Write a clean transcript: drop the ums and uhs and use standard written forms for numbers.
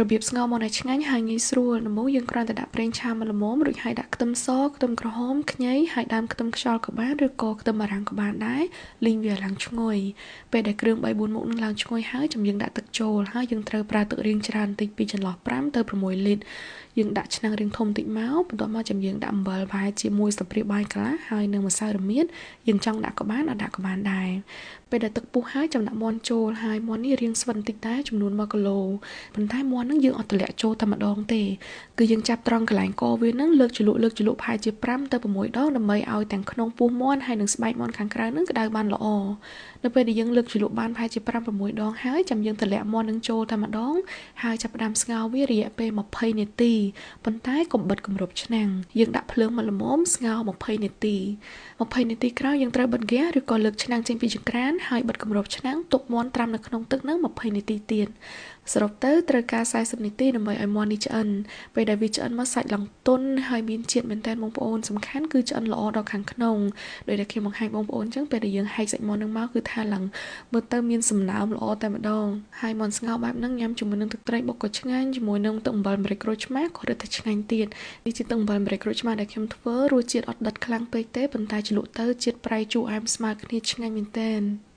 របៀបស្ងោរមាន់ឲ្យឆ្ងាញ់ហើយងាយស្រួលដំបូងយើងគ្រាន់តែដាក់ប្រេងឆាមកល្មមរួចហើយដាក់ខ្ទឹមសខ្ទឹមក្រហមខ្ញីហើយដើមខ្ទឹមខ្យល់ក៏បានឬក៏ខ្ទឹមបារាំងក៏បានដែរលីងវាឲ្យឡើងឈ្ងុយពេលដែលគ្រឿង3 4មុខនឹងឡើងឈ្ងុយហើយចាំយើងដាក់ទឹកចូលហើយយើងត្រូវប្រើទឹករាងច្រើនបន្តិចពីចន្លោះ5ទៅ6លីត្រយើងដាក់ឆ្នាំងរាងធំតិចមកបន្ទាប់មកចាំយើងដាក់អំបិលប្រហែលជាមួយស្លាបព្រាបាយកន្លះហើយនឹងម្សៅរមៀតយើងចង់ដាក់ក៏បានអត់ដាក់ក៏បានដែរពេលដែលទឹកពុះហើយចាំដាក់មាន់ចូលហើយមាន់នេះរាងស្វិតបន្តិចដែរចំនួន1គីឡូប៉ុន្តែមាន់ហ្នឹងយើងអត់ទម្លាក់ចូលតែម្ដងទេគឺយើងចាប់ត្រង់កន្លែងកវាហ្នឹងលើកជ្រលក់លើកជ្រលក់ប្រហែលជា5ទៅ6ដងដើម្បីឲ្យទាំងក្នុងពោះមាន់ហើយនិងស្បែកមាន់ខាងក្រៅហ្នឹងក្តៅបានល្អនៅពេលដែលយើងលើកជ្រលក់បានប្រហែលជា5 6ដងហើយចាំយើងទម្លាក់មាន់នឹងចូលតែម្ដងហើយចាប់ផ្ដើមស្ងោរវារយៈពេល20នាទីប៉ុន្តែកុំបិទគម្របឆ្នាំងយើងដាក់ភ្លើងមកល្មមស្ងោរ20នាទី20នាទីក្រោយយើងត្រូវបិទហ្គាសឬក៏លើកឆ្នាំងចេញពីចង្ក្រានហើយបិទគម្របឆ្នាំងទុកមាន់ត្រាំនៅក្នុងទឹកហ្នឹង20នាទីទៀតសរុបទៅត្រូវការ40នាទីដើម្បីឲ្យមាន់នេះឆ្អិនពេលដែលវាឆ្អិនមកសាច់ឡើងទន់ហើយមានជាតិមែនតើបងប្អូនសំខាន់គឺឆ្អិនល្អដល់ខាងក្នុងដោយដែលខ្ញុំបង្ហាញបងប្អូនអញ្ចឹងពេលដែលយើងហែកសាច់មាន់នឹងមកគឺថាឡើងមើលទៅមានសំណើមល្អតែម្ដងហើយមាន់ស្ងោរបែបហ្នឹងញ៉ាំជាមួយនឹងទឹកត្រីបុកក៏ឆ្ងាញ់ជាមួយនឹងទឹកអំបិលម្រេចក្រូចឆ្មាក៏រឹតតែឆ្ងាញ់ទៀតនេះជាទឹកអំបិលម្រេចក្រូចឆ្មាដែលខ្ញុំធ្វើរសជាតិអត់ដិតខ្លាំងពេកទេប៉ុន្តែជ្រលក់ទៅជាតិប្រៃជូរអែមស្មើគ្នាឆ្ងាញ់មែនទែន។